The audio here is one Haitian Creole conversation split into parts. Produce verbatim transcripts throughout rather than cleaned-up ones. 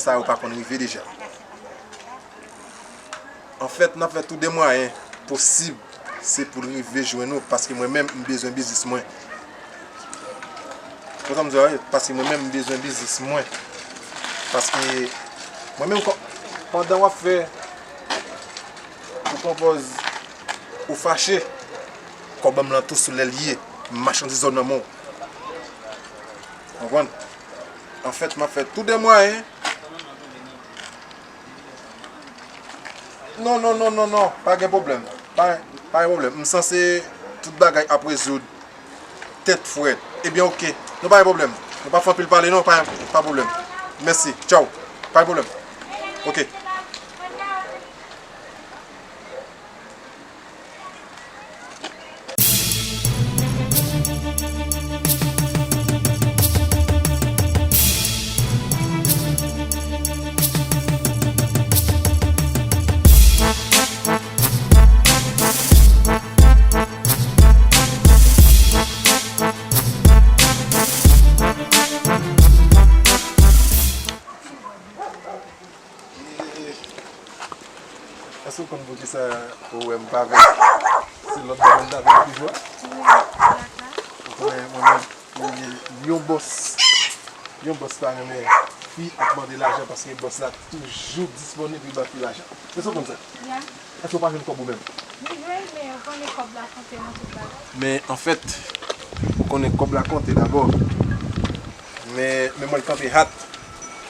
Sa yo pa konn rive deja. Anfèt, n ap fè tout de mwayen posib, se pou l rive jwenn ou, paske mwen menm, m bezwen biznis mwen. Konprann sa m di w la, wi, paske mwen menm, m bezwen biznis mwen. Paske mwen menm, kò-, pandan w ap fè, ou konpòz, ou fache, kòb m lan tou sou lè l ye, machandiz ou nan men w. Konprann? Anfèt, m ap fè tout de mwayen. Non, non, non, non, non, pa gen pwoblèm. Pa, pa gen pwoblèm. M sanse tout bagay ap rezoud tèt frèt. Ebyen, oke. Non, pa gen pwoblèm. Nou pa fè anpil pale, non, pa, pa pwoblèm. Mèsi. Tchaw. Pa gen pwoblèm. Oke. Èske w konn poukisa ou wè m pa vle se lòt bò mwen ta vle toujou a? Ou konnen mwen menm, yon bòs, yon bòs pa renmen fi ap mande lajan paske bòs la toujou disponib pou ba fi lajan. Èske w konn sa? Ya. Èske w pa jwenn kòb ou menm? M jwenn, men ou konnen kòb la konte nan tout bagay. Men anfèt, ou konnen kòb la konte dabò. Men, men mwen l kanpe hat.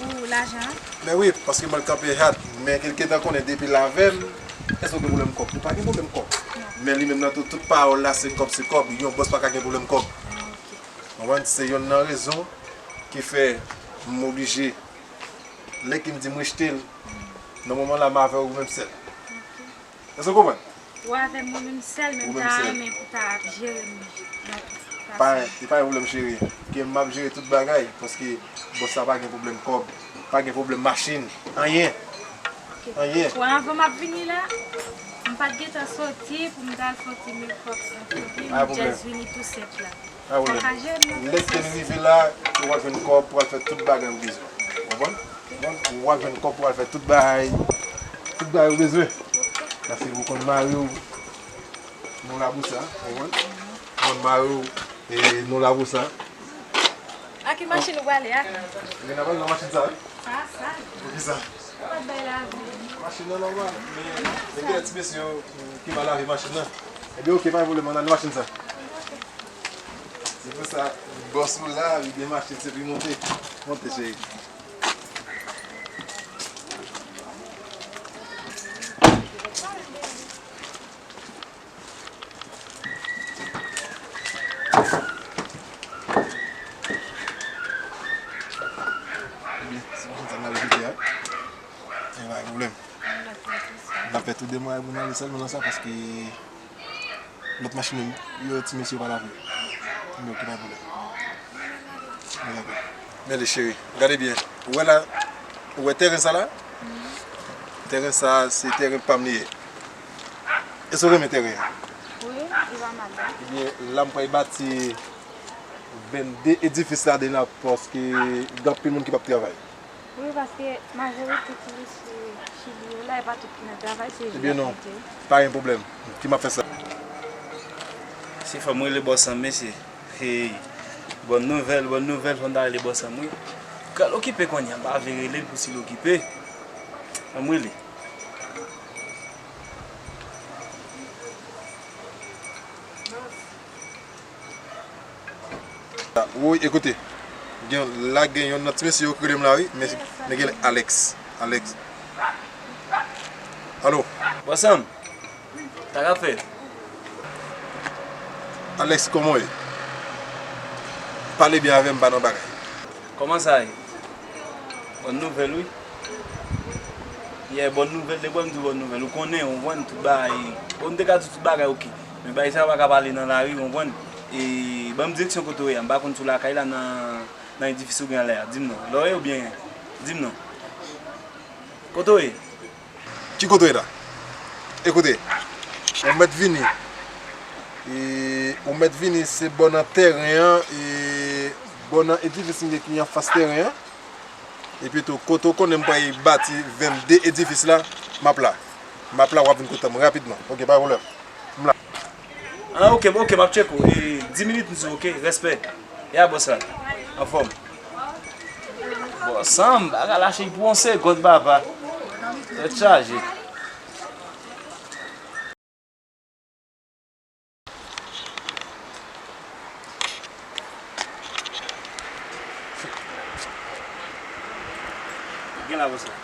Pou lajan an? Men wi, paske mwen l kanpe hat. Men ke l gentan konnen depi l avè m, èske w gen pwoblèm kòb? Ou pa gen pwoblèm kòb. Non. Men li menm nan tout, tout pawòl la, se kòb, se kòb. Yon bòs pa ka gen pwoblèm kòb. Ah, ok. Konprann? Se yonn nan rezon ki fè m oblije, lè ke m di m rejte l, nan moman la, m avè w ou menm sèl. Ok. Èske w konprann? Ou avè m, mwen menm sèl, men m ta renmen pou ta ap jere m nan tout fason. Pa, li pa gen pwoblèm, cheri. Ke m ap jere tout bagay, paske bòs la pa gen pwoblèm kòb, pa gen pwoblèm machin, anyen. Ok. Anyen. Bon, anvan m ap vini la, m pa t gentan soti pou m t al fè yon ti makeup, anfen, m just vini tou senp la. Pa pwoblèm. Lè ke n rive la, ou va jwenn kòb pou al fè tout bagay ou bezwen. Konprann? Ou va jwenn kòb pou al fè tout bagay, tout bagay ou bezwen. Paske ou konn mari w, nou la pou sa, konprann? Ou konn mari w, e nou la pou sa. A ki machin ou prale a? Rena pral nan machin sa, wi. Sa, sa. Poukisa? Ou pa t bay lavi. Machin nan nòmal, men, men gen ti mesye yo ki mal lave machin nan. Ebyen, oke, pa gen pwoblèm, ann al nan machin sa. Se pou sa, bòs ou la, li gen machin, se pou li monte. Monte, cheri. Ebyen, se machin sa m al kite a. E pa gen pwoblèm. N ap fè tout demwayay pou n ale sèlman nan sa, paske lòt machin yo, ti mesye yo pa lave. Men oke, pa gen pwoblèm. Men dakò. Men li cheri, gade byen. Ou wè la, ou wè tèren sa la? Tèren sa, se tèren pa m li ye. Èske w renmen tèren an? Wi, li pa mal, non. Ebyen, la m pral bati vennde edifis ladan l la, paske gen anpil moun ki p ap travay. Wi, paske majorite ti mesye Chili yo la, e pa tout ki nan travay, se jwèt yo ye. Ebyen non, pa gen pwoblèm. Ki m ap fè sa. Se fò m rele bòs lan, mesye. Hey, bòn nouvèl, bòn nouvèl, fò m ta rele bòs lan, wi. Kal okipe kounye a, m pa vle rele l pou si l okipe. Fò m rele. Woy, ekoute. Gen, la gen yonn nan ti mesye yo ki rele m la, wi. Men, men gen Alex. Alex. Alo. Bòs lan. Sa k ap fèt? Alex, kòman w ye? Pale byen avè m, m pa nan bagay. Kòman sa ye? Bòn nouvèl, wi. Yeah, bòn nouvèl, de bòn, m di w bòn nouvèl. Ou konnen, ou konprann, tout bagay. Bon, m te ka di tout bagay, oke. Men bagay sa yo pa ka pale nan lari, ou konprann. E, ban m direksyon kote w ye a. M pa konn si w lakay la nan, nan edifis ou gen anlè a. Di m non. La w ye oubyen, di m non. Kote w ye? Ki kote w ye la? Ekoute, ou mèt vini. E, ou mèt vini, se bò nan tèren an, e, bò nan edifis m gen ki anfas tèren an. Epi tou, kote w konnen m pral bati vennde edifis la, m ap la. M ap la, w ap vin kote m rapidman. Ok, pa gen pwoblèm. M la. Ah, ok, ok, m ap tcheke w. E, dis minit, m di w, ok, respè. Ya, bòs la. Anfòm. Bòs, san bagay lache pou yon segonn, papa. Tèt chaje. Gen la, bòs la.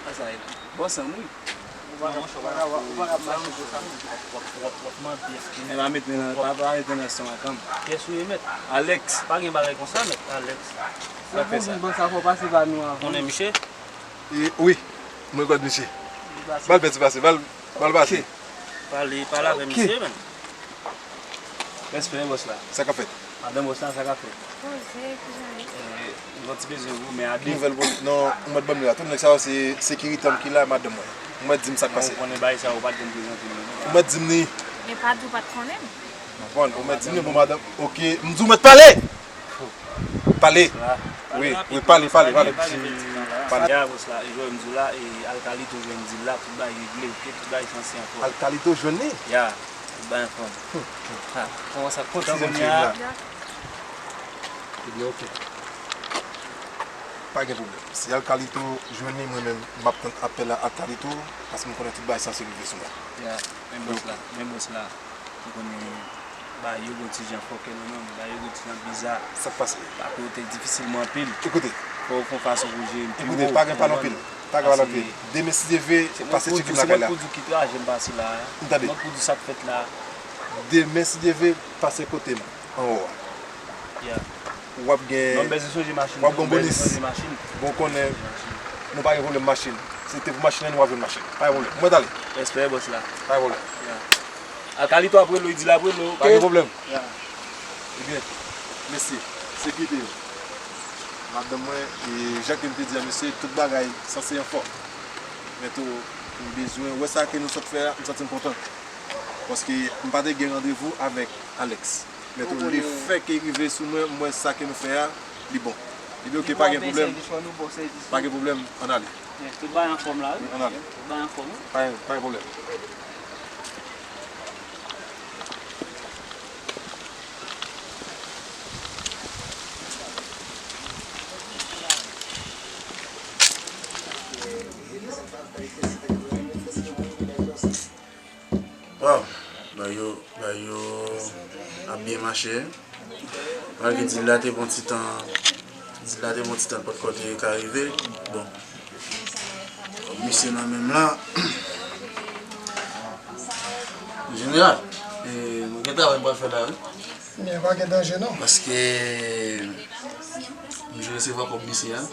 Sa sa ye la? Bòs an, wi. Ou pa ka, ou pa ka, ou pa ka pran yon jou sa. E pa met men nan, pa, pa met men nan estomak an. Kiyès ou ye, mèt? Alex. Pa gen bagay konsa, mèt. Alex. Sa fè sa. Ou konn bòs la, fò pase pa nou avan. Konnen misye? E, wi, mwen rekonèt misye. Ba l fè ti pase, ba l, ba l pase. Pale, pale avè misye, menm. Respè, bòs la. Sa k ap fèt? Madanm bòs la, sa k ap fèt? Poze, kijan ye? Eh, nou ti bezwen goumen a de. Nouvèl polis. Non, ou mèt ban m li la. Tout nèg sa yo se sekirite m ki la, madanm mwen. Ou mèt di m sa k pase. Ou konnen bagay sa yo, ou pa t janm prezante m yo. Ou mèt di m li. Men pa di w pa t konnen m. Ou konprann? Ou mèt di m li, bon, madanm. Ok, m di w mèt pale! Pale. Wi, wi, pale, pale, pale. Pale. Ya, bòs la, e jwè m di w la, e Alkalito jwenn dil la, tout bagay regle, ok, tout bagay sanse anfòm. Alkalito jwenn li? Ya, tout bagay anfòm. Ha, kòman sa kontan kounye a? Ebyen, ok. Pa gen pwoblèm. Si Alkalito jwenn li, mwen menm, m ap tann apèl a Alkalito, paske m konnen tout bagay sanse rive sou mwen. Ya, men bòs la, men bòs la. Ou konnen, bagay yo gon ti jan fòkè nan men w, bagay yo gon ti jan biza. Sa k pase? Paske w te difisil mwen anpil. Ekoute. Fò w fè yon fason pou jere m pi wo. Ekoute, pa gen pale anpil. Pa gen pale anpil. Demen, si Dye vle, pase tcheke m lakay la. Se mwen k pou di w ki traje m pase la a. M tande. Se mwen k pou di w sa k fèt la a. Demen, si Dye vle, pase kote m, anwo a. Ya. W ap gen, w ap gen bonis. Bon, konnen, nou pa gen pwoblèm machin. Se te pou machin nan, nou ap jwenn machin. Pa gen pwoblèm. Mwen t ale. Respè, bòs la. Pa gen pwoblèm. Ya. Alkalito ap rele w, di l ap rele w, ok? Pa gen pwoblèm. Ya. Ebyen, mesye, sekirite yo. Madanm mwen, e, jan ke m te di a mesye, tout bagay sanse anfòm. Men tou, m bezwen wè sa ke nou sot fè a, m santi m kontan. Paske m pa te gen randevou avèk Alex. Men tou, lefètke rive sou mwen, m wè sa ke nou fè a, li bon. Li di, ok, pa gen pwoblèm. Pa gen pwoblèm, ann ale. Tout bagay anfòm la, wi. Ann ale. Tout bagay anfòm, wi. Pa gen, pa gen pwoblèm. Waw, bagay yo, bagay yo ap byen mache. Malgre dil la te pran ti tan, dil la te pran ti tan, l potko te ka rive. Bon, kòm misye nan men m la, jeneral, e, nou gen travay nou pral fè la, wi. Men pa gen danje, non. Paske m jwe resevwa kòb misye a,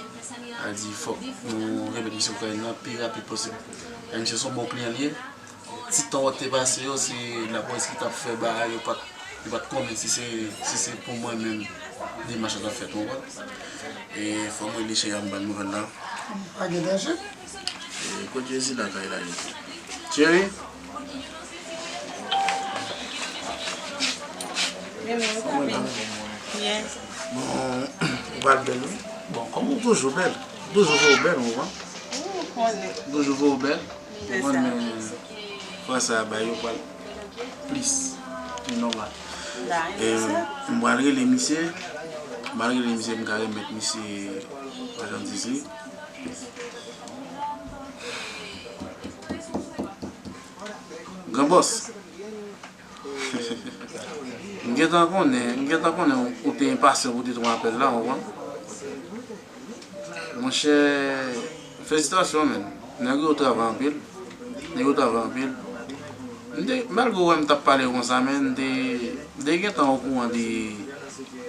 a di fòk nou remèt misye kòb nan pi rapid posib. E misye se yon bon kliyan li ye. Ti tan w te pase yo, se lapolis ki t ap fè bagay, yo pa t, yo pa t konnen si se, si se pou mwen menm demach la t ap fèt, ou konprann? E fò m rele cheri a, m ba l nouvèl la. Pa gen danje. E kot Jezi lakay la ye? Cheri? Kòman w ye? Yes. Bon, ou pral bèl, wi. Bon, kòm ou toujou bèl. Toujou vle w bèl, ou konprann? Ou konnen. Toujou vle w bèl. Ou konprann, men fwa sa a, bagay yo pral plis, pli nòmal. E, m pral rele misye, m pral rele misye, m ka remèt misye machandiz li. Gran bòs. M gentan konnen, m gentan konnen ou te enpasyan pou te twa apèl la, ou konprann? Monchè, felisitasyon, menn. Nèg yo travay anpil. Nèg yo travay anpil. M te, malgre w wè m t ap pale konsa, men m te, m te gentan okouran de,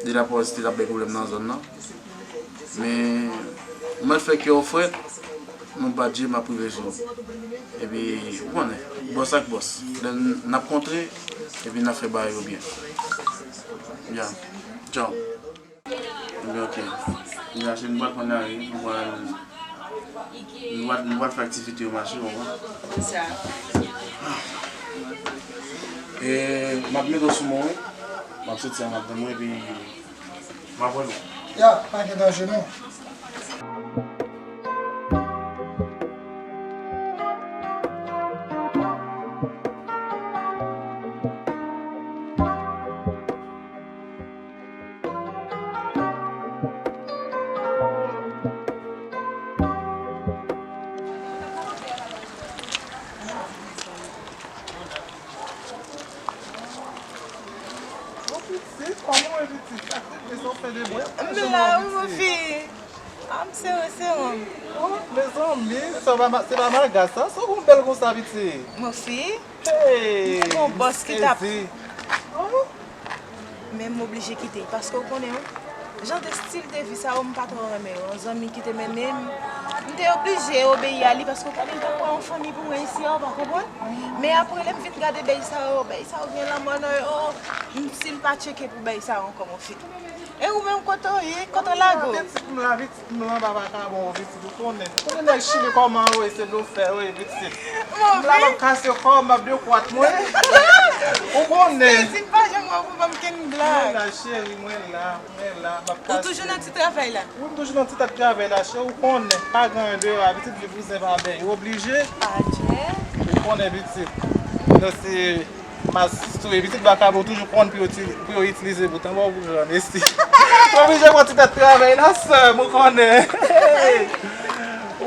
de lapolis te t ap bay pwoblèm nan zòn nan. Men, ou mèt fè kè w frèt, nou bat je, m ap rive sou ou. Epi, ou konnen, bòs ak bòs. Lè n, n ap kontre, epi n ap fè bagay yo byen. Ya. Tchaw. Ebyen, ok. Ebyen, se nou pral pran lari, nou pral, nou pral, nou pral fè aktivite yo mache, ou konprann? Sa. E, m ap mete w sou mwen, wi. M ap soti a madanm mwen, epi m ap wè nou. Ya, pa gen danje non. Bon, pitit, kòman w ye, pitit? Sa k rive, sa w fè de bwè? M la wi, mon fi. A, m sere, sere m. Oh, mezanmi, se pa ma-, se pa malga sa, sa w gon bèl konsa, pitit? Mon fi, hey, m te gon bòs ki t ap sezi. Oh. Men m oblije kite l, paske w konnen, jan de stil de vi sa yo, m pa twò renmen yo. Yon zanmi ki te mennen m, m te oblije obeyi a li, paske w konnen, m t ap pran yon fanmi pou mwen isi a, ou pa konprann? Men apre, lè m vin gade bèy sa yo, bèy sa yo gen lanmò nan yo, m, si m pa tcheke pou bèy sa yo ankò, mon fi. E ou menm, kote w ye? Kote w lage w? Pitit m la, pitit m la, anba vakabon, pitit, ou konnen. Ou konnen nèg Chili kòman yo ye, se blofè yo ye, pitit. M la, m ap kase kò m, m ap dekwat mwen. Ou konnen. Sezi, m pa janm wè w pou ban m kenn blag. Mwen la, cheri, mwen la, mwen la, m ap kase. Ou toujou nan ti travay la? Wi, m toujou nan ti tèt travay la, cheri, ou konnen. Pa gen anyen deyò a, pitit, vi bouzen pa bèy. Ou oblije. Adje. Ou konnen, pitit. Mwen se Masistouye, pitit vakabon toujou konn pou yo ti-, pou yo itilize bout an, bon, pou yo mesi. Ou oblije pran ti tèt travay la, sè m, ou konnen.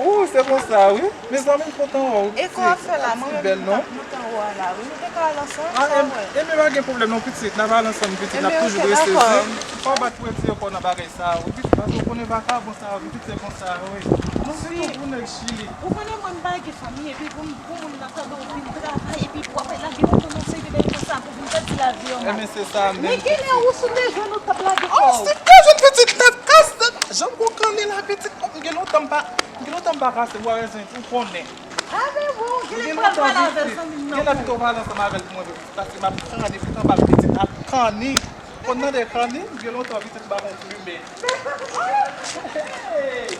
Ou, se konsa, wi. Mezanmi, m kontan wè w. E kò ap fè la, mwen menm m bèl, non? M kontan wè w la, wi. Nou te ka al ansanm, sa w wè? E men pa gen pwoblèm, non, pitit. N ap al ansanm, pitit. N ap toujou rete, wi. Pa bat pou retire kò w nan bagay sa, wi. Pitit, paske w konnen vakabon sa, wi. Pitit, se konsa, wi. Nou se tou pou nèg Chili. Ou konnen mwen, m pa gen fanmi, epi pou m Pou moun nan tande w vin travay, epi w ap lage foto nan seri de bèl konsa pou vin pèdi lavi w. Ebyen, se sa menm. Men genlè ou si w te jwenn ou t ap lage kò w. Oh, si m te jwenn pitit, m t ap kase. Jan m gon kanni la, pitit, oh, m gen lontan m pa, m gen lontan m pa kase, w a rezon, ou konnen. A, men bon, genlè pral pale avè zanmi m nan. Genlè pito w pale ansanm avè l pou mwen, paske m ap kanni, pitit, m ap kanni. Konn tande kanni, m gen lontan pitit m pa konn plimen. Hey!